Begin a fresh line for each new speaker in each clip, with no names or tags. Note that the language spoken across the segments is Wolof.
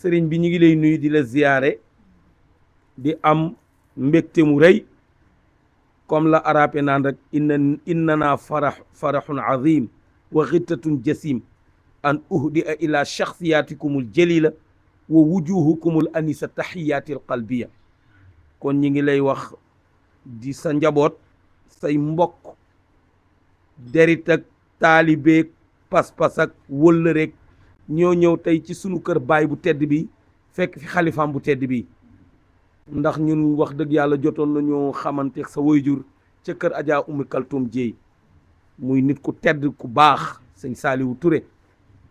sëriñ bi ñu ngi lay nuyu di la ziyaare di am mbégte mu rëy comme la arabe naan rek innana farahun azim wa xittatun jasim an uhdia ila shaxsiyatikumul jalila wa wujuhukumul anisa tahiyatil qalbiya kon ñi ngi lay wax di sa njaboot say mbokk derit ak taalibeeg pas-pas ak wëllëreeg ñoo ñëw tey ci sunu kër baay bu tedd bi fekk fi xalifaam bu tedd bi ndax ñun wax dëgg yàlla jotoon nañoo xamante sa waajur ca kër Adja Oumy Kaltoum Dieye muy nit ku tedd ku baax sëñ Saaliwu Touré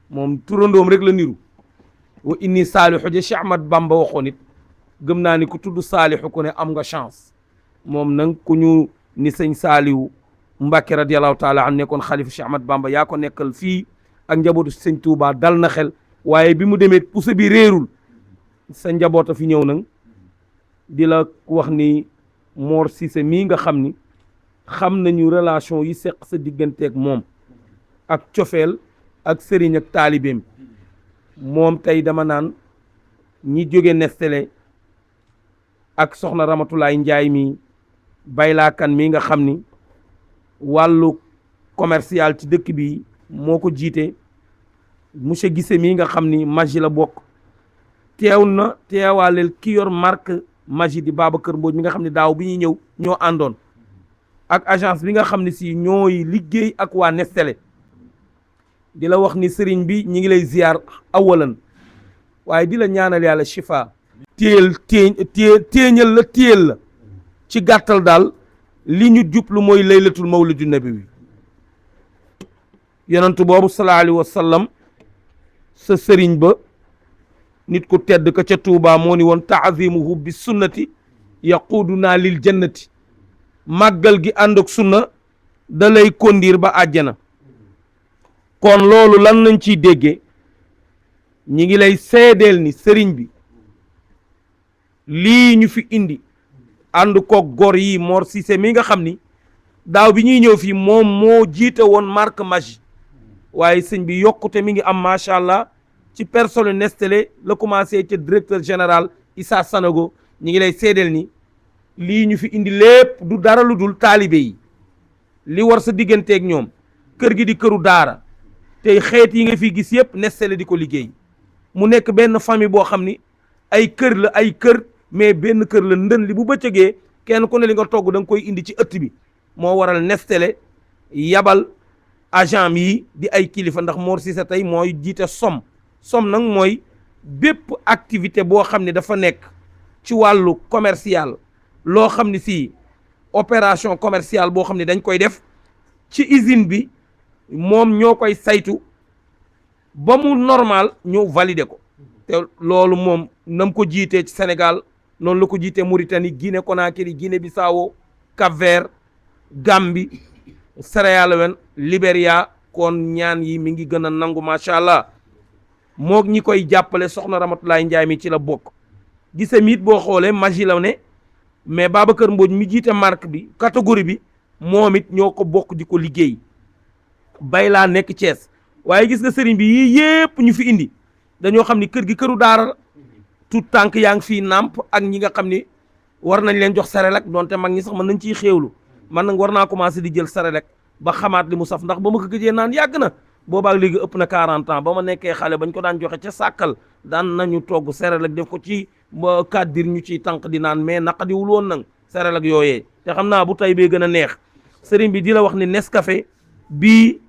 moom turandoom rek la niru wa inni saalihu ja Cheikh Ahmad Bamba waxoon it gëm naa ni ku tudd saalihu ku ne am nga chance moom nag ku ñu ni sëñ Saaliwu Mbàkke radiyallahu taala an nekkoon xalifa Cheikh Ahmad Bamba yaa ko nekkal fii ak njabootu sëñ Touba dal na xel waaye bi mu demee pousse bi réerul sa njaboota fi ñëw nag di la wax ni Mor Cissé mii nga xam ni xam nañu relation yi seq sa digganteeg moom ak cofeel ak sëriñ ak taalibeem moom tey dama naan ñi jóge Nestlé ak soxna Ramatulaay Njaay mi baylaakan mii nga xam ni wàllu commercial ci dëkk bi moo ko jiite monsieur Guissé mii nga xam ni Maggi la bokk teew na teewaaleel ki yor marque Maggi di Babacar Mbodj mi nga xam ne daaw bi ñuy ñëw ñoo àndoon ak agence bi nga xam ne si ñooy liggéey ak waa Nestlé di la wax ni sëriñ bi ñi ngi lay ziyaar awalan waaye di la ñaanal yàlla shifa téeñal la téel la ci gàttal daal li ñu jublu mooy laylatul mawlidu nabi wi yonentu boobu sallallahu alayhi wa sallam sa sëriñ ba nit ku tedd ka ca Tuubaa moo ni woon taazimuhu bi sunnati yaquduna lil jannati màggal gi ànd ak sunna da lay kondiir ba àjjana kon loolu lan lañ ciy déggee ñi ngi lay seedeel ni sëriñ bi lii ñu fi indi ànd koog gor yi Mor Cissé mi nga xam ni daaw bi ñuy ñëw fii moom moo jiite woon marque Maggi waaye sëñ bi yokkute mi ngi am macha allah ci personnel Nestlé la commencé ca directeur général Issa Sanogo ñi ngi lay seedeel ni lii ñu fi indi lépp du dara lu dul taalibe yi li war sa digganteeg ñoom kër gi di këru daara tey xeet yi nga fi gis yëpp Nestlé di ko liggéey mu nekk benn famille boo xam ni ay kër la ay kër mais benn kër la ndën li bu bëccëgee kenn ku ne li nga togg da nga koy indi ci ëtt bi moo waral Nestlé yabal agent yi di ay kilifa ndax Mor Cissé tey mooy jiite som nag mooy bépp activité boo xam ne dafa nekk ci wàllu commercial loo xam ne si opération commerciale boo xam ne dañ koy def ci usine bi moom ñoo koy saytu ba mu normal ñu valider ko te loolu moom nam ko jiitee ci Sénégal noonu la ko jiitee Mauritanie Guinée Conakry Guinée Bissau Cap-Vert Gambie Sierra Leone Libéria kon ñaan yi mi ngi gën a nangu macha allah moog ñi koy jàppale soxna Ramatulaay Njaay mi ci la bokk Guissé mi it boo xoolee Maggi la ne mais Babacar Mbodj mi jiite marque bi catégorie bi moom it ñoo ko bokk di ko liggéey bay laa nekk Thiès waaye gis nga sëriñ bi yii yépp ñu fi indi dañoo xam ni kër gi këru daara la tout tànk yaa ngi fii nàmp ak ñi nga xam ni war nañ leen jox Cerelac donte mag ñi sax mën nañ ciy xéewlu man nag war naa commencé di jël Cerelac ba xamaat li mu saf ndax ba ma ko gëjee naan yàgg na boobaak léegi ëpp na 40 ans ba ma nekkee xale bañ ko daan joxe ca sàkkal daan nañu togg Cerelac def ko ci ba kàddir ñu ciy tànk di naan mais naqadiwul woon nag Cerelac yooyee te xam naa bu tay bee gën a neex sëriñ bi di la wax ni Nescafé bii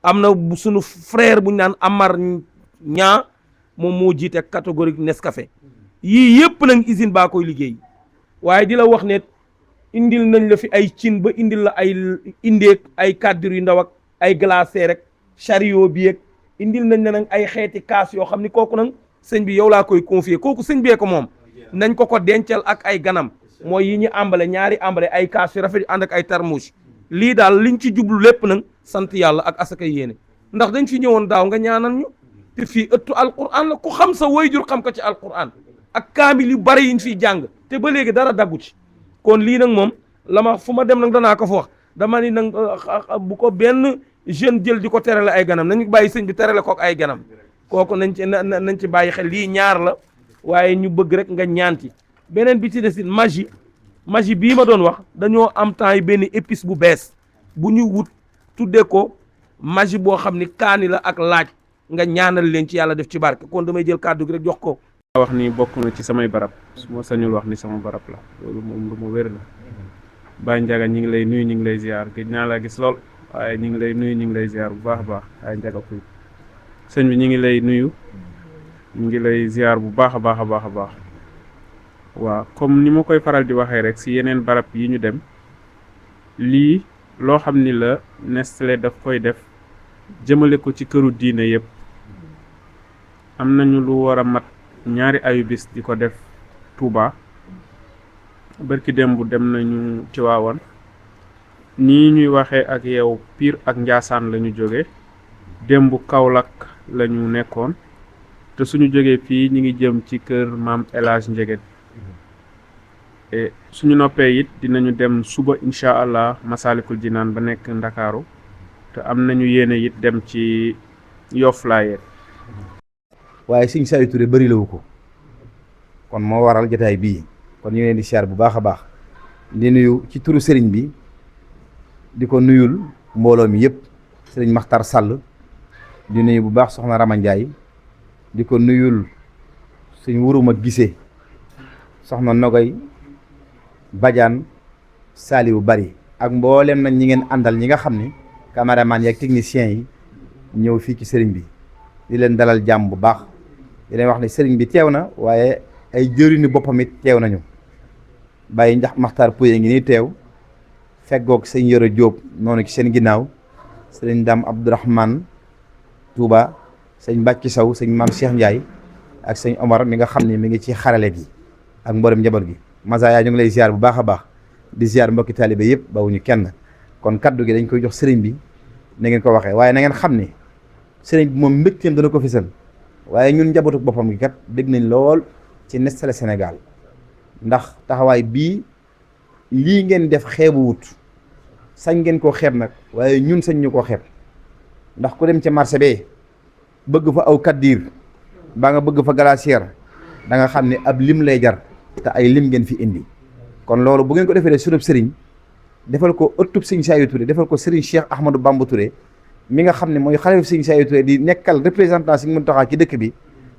am na sunu frère bu ñu naan Amar ñaa moom moo jiite catégorie Nescafé yii yëpp nag usine baa koy liggéey waaye di la wax ne indil nañ la fi ay cin ba indil la ay indeek ay kàddir yu ndaw ak ay glacé rek chariot bi yeeg indil nañ la nag ay xeeti kaas yoo xam ni kooku nag sëñ bi yow laa koy confier kooku sëñ bee ko moom nañ ko dencal ak ay ganam mooy yi ñu ambale ñaari ambale ay kaas yu rafet yu ànd ak ay tarmouche lii daal liñ ci jublu lépp nag sant yàlla ak asaka yéene ndax dañ fi ñëwoon daaw nga ñaanal ñu te fii ëttu alquran la ku xam sa wayjur xam ko ci alquran ak kaamil yu bari yiñ fiy jàng te ba léegi dara daggu ci kon lii nag moom la ma fu ma dem nag danaa ko fa wax dama ni nag bu ko benn jeune jël di ko terale ay ganam nañu bàyyi sëñ bi terale ko ak ay ganam kooku nañ ci bàyyi xel lii ñaar la waaye ñu bëgg rek nga ñaanti beneen bi ci des it magie bii ma doon wax dañoo am temps yi benn épice bu bees bu ñu wut tuddee ko magie boo xam ni kaani la ak laaj nga ñaanal leen ci yàlla def ci barke kon damay jël kàddu gi rek jox ko.
wax ni bokk na ci samay barab su ma sañul wax ni sama barab la loolu moom lu ma wér la Baye Ndiaga ñi ngi lay nuyu ñi ngi lay ziar gëj naa laa gis lool waaye ñi ngi lay nuyu ñi ngi lay ziar bu baax a baax Baye Ndiaga Pouye sëñ bi ñi ngi lay nuyu ñi ngi lay ziar bu baax a baax a baax a baax waaw comme ni ma koy faral di waxee rek si yeneen barab yi ñu dem lii loo xam ni la Nestlé daf koy def jëmale ko ci këru diine yëpp am nañu lu war a mat ñaari ayubis di ko def Touba barki démb dem nañu Tiwaawan nii ñuy waxee ak yow Pire ak Njaasaan la ñu jóge démb Kaolack la ñu nekkoon te suñu jógee fii ñi ngi jëm ci kër maam El Hadj Ndiéguène et suñu noppee it dinañu dem suba incha allah Masalikul Jinaan ba nekk Ndakaaru te am nañu yéene it dem ci Yoff Layeen
waaye Sëñ Saliou Touré bëri lawu ko kon moo waral jotaay bii kon ñu leen di siyaar bu baax a baax di nuyu ci turu sëriñ bi di ko nuyul mbooloo mi yëpp sëriñ Maxtar Sall di nuyu bu baax soxna Rama Ndiaye di ko nuyul suñ wuruma gisee soxna Nogay Badiane Saliou Bari ak mboolem nag ñi ngeen àndal ñi nga xam ni caméraman yi ak techniciens yi ñëw fii ci sëriñ bi di leen dalal jàmm bu baax di leen wax ne sëriñ bi teew na waaye ay jëriñu boppam it teew nañu Baye ndax Maxtaar Pouye ngi nii teew feggoog sëñ Yoro Jóob noonu ci seen ginnaaw sëriñ Dame Abdourahmane Touba sëñ Bàcci Saw sëñ Maam Cheikh Ndiaye ak sëñ Omar mi nga xam ne mi ngi ci xarale gi ak mboolem njaboot gi Masaya ñu ngi lay ziar bu baax a baax di ziar mbokki taalibe yëpp bawuñu kenn kon kaddu gi dañ koy jox sëriñ bi na ngeen ko waxee waaye na ngeen xam ne sëriñ bi moom mbégteem dana ko fisal waaye ñun njabootu boppam gi kat dégg nañ lool ci Nestlé Sénégal ndax taxawaay bii lii ngeen def xeebu wut sañ ngeen koo xeeb nag waaye ñun sañ ñu koo xeeb ndax ku dem ca marché bee bëgg fa aw kaddiir baa nga bëgg fa glacière da nga xam ne ab lim lay jar te ay lim ngeen fi indi kon loolu bu ngeen ko defee sunub sëriñ defal ko ëttub Sëñ Saliou Touré defal ko sëriñ Cheikh Ahmadou Bamba Touré mi nga xam ne mooy xalifa Sëñ Saliou Touré di nekkal représentant Sëñ Muntaxa ci dëkk bi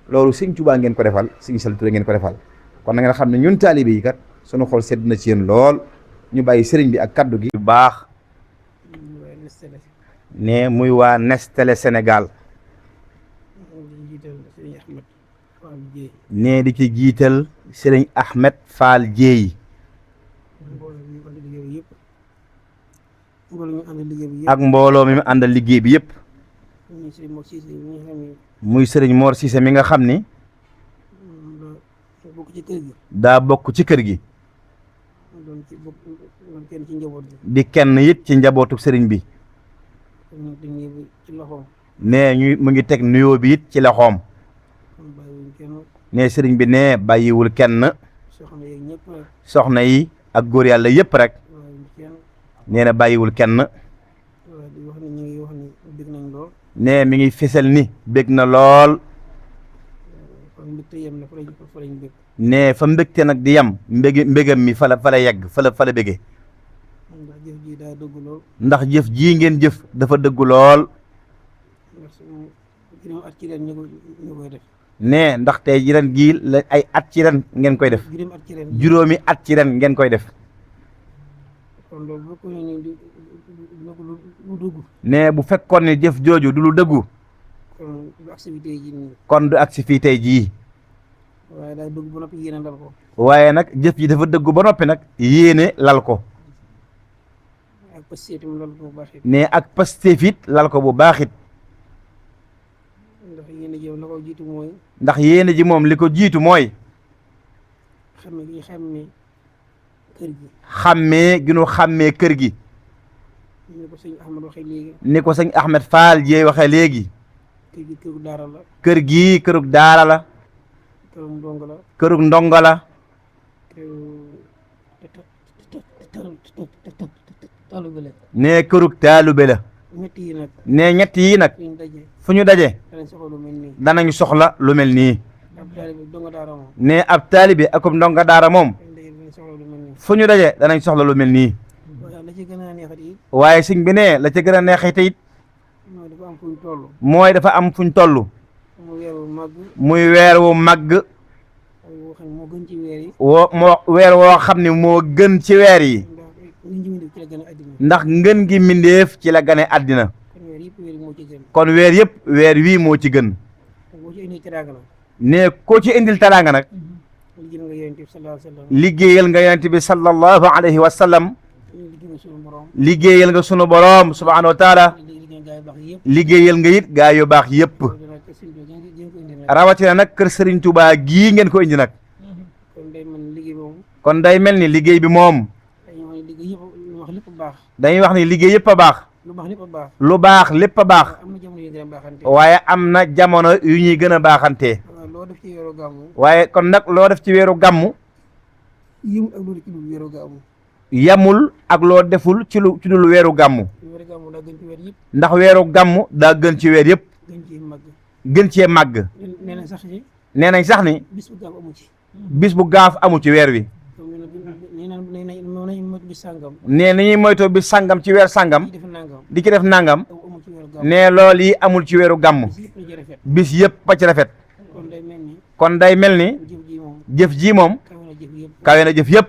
loolu Sëñ Tuubaa ngeen ko defal Sëñ Saliou Touré ngeen ko defal kon na ngeen xam ne ñun taalibe yi kat sunu xol sedd na ci yéen lool ñu bàyyi sëriñ bi ak kaddu gi. bu baax ne muy waa Nestlé Sénégal ne di ci jiital sëriñ Ahmed Fall Dieye ak mbooloo mi mu àndal liggéey bi yëpp muy sëriñ Mor Cissé mi nga xam ni daa bokk ci kër gi di kenn it ci njabootu sëriñ bi ne ñu mu ngi teg nuyoo bi it ci loxoom ne sëriñ bi ne bàyyiwul kenn soxna yi ak góor yàlla yëpp rek nee na bàyyiwul kenn ne mi ngi fesal ni bég na lool ne fa mbégte nag di yem mbégam mi fa la yegg fa la bégee ndax jëf jii ngeen jëf dafa dëggu lool ne ndax tey ren gii la ay at ci ren ngeen koy def juróomi at ci ren ngeen koy def ne bu fekkoon ne jëf jooju du lu dëggu kon du agsi fii tey jii waaye nag jëf ji dafa dëggu ba noppi nag yéene lal ko ne ak Pastef it lal ko bu baax it ndax yéene ji moom li ko jiitu mooy xàmmee gi nu xàmmee kër gi ni ko sëñ Ahmed Fall Dieye waxee léegi kër gi kërug daara la kërug ndongo la ne kërug taalube la ne ñett yi nag fu ñu daje
danañ soxla lu mel nii.
danañ soxla lu mel nii
ab taalibe donga daara moom.
ne ab taalibe akum ndonga daara moom
danañ soxla lu mel nii.
fu ñu daje danañ soxla lu mel nii
waaye la ci gën a neexat it
waaye sëñ bi ne la ca gën a neexite it
mooy dafa am fu ñu toll.
mooy dafa am fuñ toll
mu weeru màgg
muy weer wu màgg
ay woo xam ne moo gën ci weer yi.
weer woo xam ne moo gën ci weer yi
ndax ngën ji mi def ci la gën a addina.
ndax ngën gi mbindeef ci la gane àddina
kon weer yëpp weer yi moo ci gën.
kon weer yëpp weer wii moo ci gën
boo ci indi teraanga la.
ne koo ci indil teraanga nag
liggéeyal nga yonent bi sallallahu alayhi wa sallam.
liggéeyal nga yonent bi sallallahu alayhi wa sallam
liggéeyal suñu borom.
liggéeyal nga sunu boroom subhaanahu wa taala
liggéeyal gaa yu baax yëpp.
liggéeyal nga it gaa yu baax yëpp rawatina nag kër Serigne Touba gii ngeen ko indi nag
kon day mel ni liggéey boobu.
kon day mel ni liggéey bi moom
dañuy wax ne liggéey yëpp lu wax lépp baax.
dañuy wax ni liggéey yëpp a baax
lu baax lépp baax.
lu baax lépp a baax
waaye am na jamono yu gën a baaxante.
waaye am na jamono yu ñuy gën a baaxantee
waaw loo def ci weeru gàmmu.
waaye kon nag loo def ci weeru gàmmu
yëmul ak loolu ci lu weeru gàmmu.
yamul ak loo deful ci dul weeru gàmmu
weeru gàmmu daa gën ci weer yëpp.
ndax weeru gàmmu daa gën ci weer yëpp
gën ci màgg.
gën cee màgg
nee na sax ni
nee nañ sax ni
bis bu gàmmu amu ci.
bis bu gaaf amul ci weer wi
comme nee nañ moytu bis sàngam.
nee ni ñuy moytoo bis sàngam ci weer sàngam
di def nangam.
di ci def nangam
amul ci weeru gàmmu.
nee loolu yi amul ci weeru gàmmu
bis yëpp la ci rafet.
bis yëpp ba ci rafet
kon day mel ni
kon day mel ni
jëf ji moom
jëf ji moom
kawe na jëf yëpp.
kawe na jëf yëpp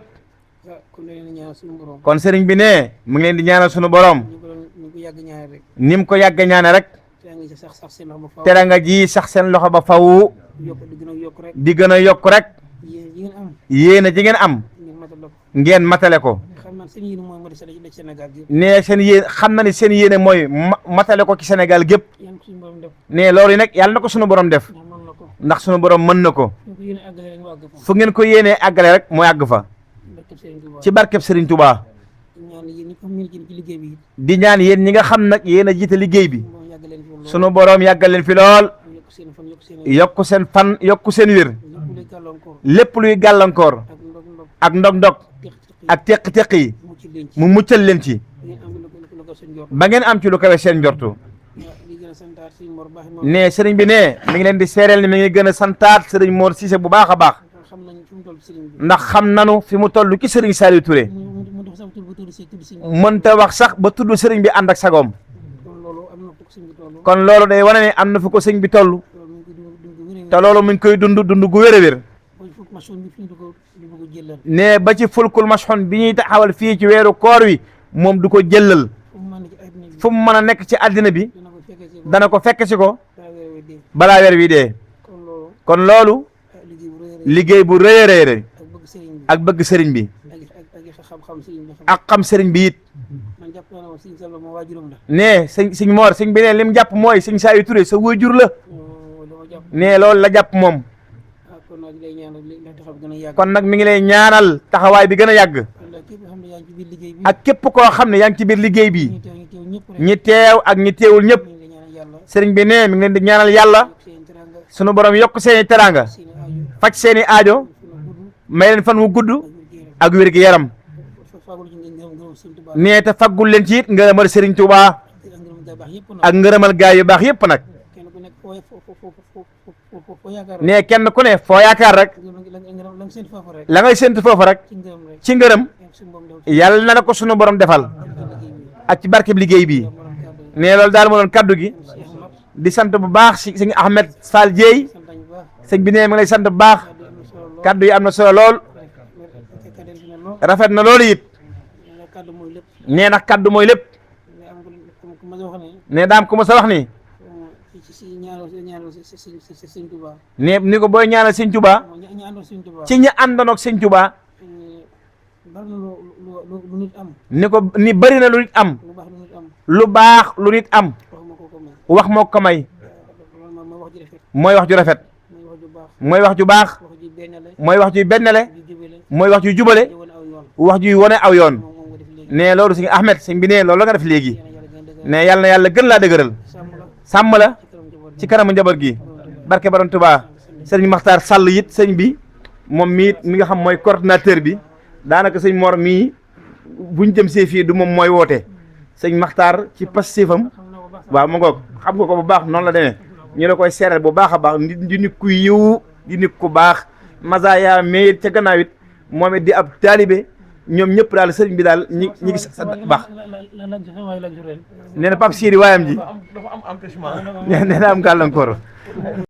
kon da leen a ñaan suñu borom.
kon sëriñ bi ne mu ngi leen di ñaanal sunu borom
ñu ko yàgg ñaan rek.
ni mu ko yàgg ñaane rek
yaa ngi sax seen loxo ba faaw.
teranga ji sax seen loxo ba faw
yokk di gën a yokk rek.
di gën a yokk rek
yéen yi ngeen am.
yéen a ji ngeen am
ngeen matal ko.
ngeen matale ko
xam naa seen yéene mooy moo di Sénégal gi.
ne seen yéen xam na ni seen yéene mooy matale ko ci Sénégal gépp
yéen ko suñu borom def.
ne loolu yi nag yàlla na ko sunu borom def
ndax mën na ko.
ndax sunu borom mën na ko
ñu ko yéene àggale rek mu àgg fa.
fu ngeen ko yéenee àggale rek mu àgg fa
barkeb Serigne Touba.
ci barkeb Serigne Touba
ñaan yéen ñi ko miin ci liggéey bi.
di ñaan yéen ñi nga xam nag yéen a jiite liggéey bi
moom yàgg leen fi lool.
sunu borom yàggal leen fi lool
yokk seen fan yokk seen
yokku seen fan yokku seen wér
lépp luy gàllankoor.
lépp luy gàllankoor
ak ndog-ndog.
ak ndog-ndog
teq-teq yi.
ak teq-teq yi
mu ci leen ci.
mu muccal leen ci
ngeen am lu ko seen jot.
ba ngeen am ci lu kawe seen njortu
waaw li gën a santaat Serigne Mor baax moom.
ne sëriñ bi ne mi ngi leen di seereel ni mi ngi gën a santaat sëriñ Mor Cissé bu baax a baax
xam nañ fi mu toll Serigne bi.
ndax xam nanu fi mu toll ci sëriñ Saliou Touré
mu dox sax tur bu tudd Serigne bi.
mënta wax sax ba tudd sëriñ bi ànd ak sagoom
kon loolu am na fu ko Serigne bi toll.
kon loolu day wane ne am na fu ko sëñ bi toll
loolu mu ngi koy dund
te loolu mi ngi koy dund dund gu wér a wér
machine bi fi ñu ko jëlal.
ne ba ci fulkul mashxun bi ñuy taxawal fii ci weeru koor wi moom du ko jëllal
fu mu mën a ci àddina bi.
fu mu mën a nekk ci àddina bi
dana ko fekkee si
dana ko fekk si ko
daa weer wi dee.
balaa weer wi dee
kon loolu
kon loolu
liggéey bu rëy a rëy
liggéey bu rëy a rëy rëy
ak bëgg sëriñ bi
ak bëgg sëriñ bi
ak xam-xam sëriñ bi.
ak xam sëriñ bi it
man jàpp naa ne moom sëriñ Sall moom waajuram la.
ne sëñ Mor sëñ bi ne lim jàpp mooy sëñ Saliou Touré sa waajur la
dama jàpp.
ne loolu la jàpp moom
kon nag lay ñaanal li ndax taxaw gën a yàgg.
kon nag mi ngi lay ñaanal taxawaay bi gën a yàgg
kon nag képp xam ne yaa ngi ci biir liggéey bi.
ak képp koo xam ne yaa ngi ci biir liggéey bi
ñi teew ñëpp rek.
ñi teew ak ñi teewul ñëpp
ñu ngi lay ñaanal yàlla.
sëriñ bi ne mi ngi leen di ñaanal yàlla
yokk seen teraanga.
sunu borom yokk seeni teraanga
seen aajo.
faj seeni aajo
fu mu gudd.
may leen fan wu gudd
ak wér-gu-yaram.
ak wér gi yaram
fagul ci ngeen ngërëm Serigne Touba.
nee te faggul leen ci it ngërëmal sëriñ Touba
ak ngërëm gaa baax yëpp nag.
ak ngërëmal gaay yu baax yëpp nag
kenn ku nekk foo yaakaar rek.
nee kenn ku ne foo yaakaar rek
la nga seen foofu rek.
la ngay séntu foofu rek
ci ngërëm rek.
ci ngërëm
ak suñu borom def
yàlla na la ko sunu borom defal
liggéey bi.
ak ci barkeb liggéey bi
borom kàddu yi.
nee loolu daal moo doon kaddu gi
Cheikh Mat
di sant bu baax si sëñ Ahmed Fall Dieye
sant nañu bu baax.
sëñ bi nee mi ngi lay sant bu baax
kàddu yi am na solo lool.
kaddu yi am na solo lool
kàddu yi lool.
rafet na loolu it
kàddu mooy lépp.
nee na kaddu mooy lépp
mais am ku ma wax ne.
nee daam ku ma sa wax ni
si ñaanal Sëñ Touba.
ne ni ko booy ñaanal sëñ Touba
ñi àndoon Sëñ Touba.
ci ñi àndoon ak sëñ Touba
bari na lu nit am.
ni ko ni bëri na lu nit am
lu baax lu nit am.
lu baax lu nit am
wax ma ko
wax moo ko
ko may.
may
loolu ma wax ji rafet.
mooy wax ju rafet
mooy wax ju baax.
mooy wax ju baax
wax ji benn la.
mooy wax juy bennale
ju jubale.
mooy wax juy jubale
di wane aw yoon.
wax juy wone aw yoon
moom nga def léegi.
ne loolu sëñ Ahmed sëñ bi ne loolu la nga def léegi
yéen a yàlla gën a dëgër.
ne yàlla na yàlla gën laa dëgëral
sàmm la.
sàmm la ci kanamu njaboot gi barke Borom Tuubaa sëriñ Maxtaar Sall it sëñ bi moom mii mi nga xam mooy coordinateur bi daanaka sëñ Mor mii buñ jëm see fii du moom mooy woote sëñ Maxtaar ci passifam waaw mu ngoog xam nga ko bu baax noonu la demee ñu la koy seeral bu baax a baax di nit ku yiw di nit ku baax Masaya mais ca gannaaw it moom it di ab taalibe ñoom ñëpp daal sëriñ bi daal ñi ngi sa baax nee na Pape Sidi waayam ji nee na am gàllankoor